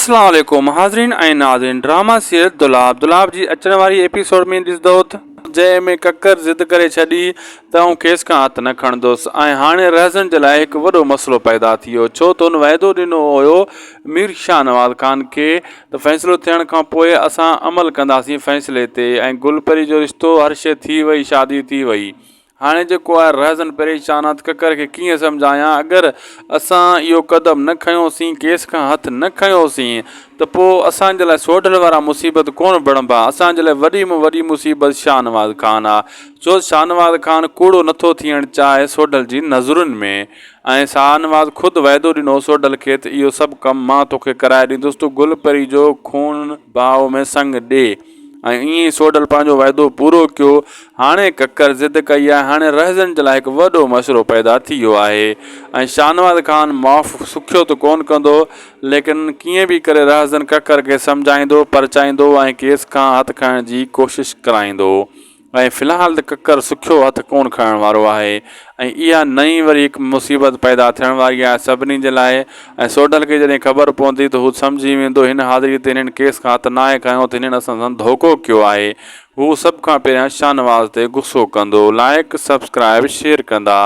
اسلام عليڪم حاضرين ۽ ناظرين ڊراما سيريل دولاب دولاب جي اچڻ واري ايپيسوڊ ۾ ڏسندو ته جنهن ۾ ڪڪر ضد ڪري ڇڏي ته آئون کيس کان هٿ نه کڻندس ۽ هاڻي رهزن جي لاء هڪ وڏو مسئلو پيدا ٿي ويو ڇو ته هن وعدو ڏنو هيو مير شاهنواز خان کي ته فيصلو ٿيڻ کان پوء اسان عمل ڪنداسين فيصلي تي ۽ گل پري جو رشتو هر شيء ٿي وئي شادي ٿي وئي هاڻي جيڪو آهي رهزن پريشان آ ته ڪڪر کي ڪيئن سمجهايان اگر اسان اهو قدم نه کنيوسين ڪيس کان هٿ نه کنيوسين ته پوء اسان جي لاء سوڍل وارا مصيبت ڪونه بڻبا اسان جي لاء وڏي ۾ وڏي مصيبت شاهنواز خان آ ڇو شاهنواز خان ڪوڙو نٿو ٿيڻ چاهي سوڍل جي نظرن ۾ ۽ شاهنواز خود وعدو ڏنو سوڍل کي ته اهو سڀ ڪم مان توکي ڪرائي ڏيندس تون گل پري جو خون باء ۾ سڱ ڏي. ۽ ائين ئي سوڍل پنهنجو وعدو پورو ڪيو. هاڻي ڪڪر ضد ڪئي آهي. هاڻي رهزن جي لاء هڪ وڏو مسئلو پيدا ٿي ويو آهي ۽ شاهنواز خان معاف سکيو ته ڪونه ڪندو، ليڪن ڪيئن به ڪري رهزن ڪڪر کي سمجهائيندو، پرچائيندو ۽ ڪيس کان هٿ کڻڻ جي ڪوشش ڪرائيندو. ۽ في الحال ته ڪڪر سکيو هٿ ڪونه کڻڻ وارو آهي ۽ اها نئين وري هڪ مصيبت پيدا ٿيڻ واري آهي سڀني جي لاء ۽ سوڍل کي جڏهن خبر پوندي ته هو سمجهي ويندو هن حاضري تي هنن ڪيس کان هٿ ناهي کنيو ته هنن اسان سان ڌوڪو ڪيو آهي هو سڀ کان پهريان شاهنواز تي غصو ڪندو لائيڪ سبسڪرائيب شيئر ڪندا.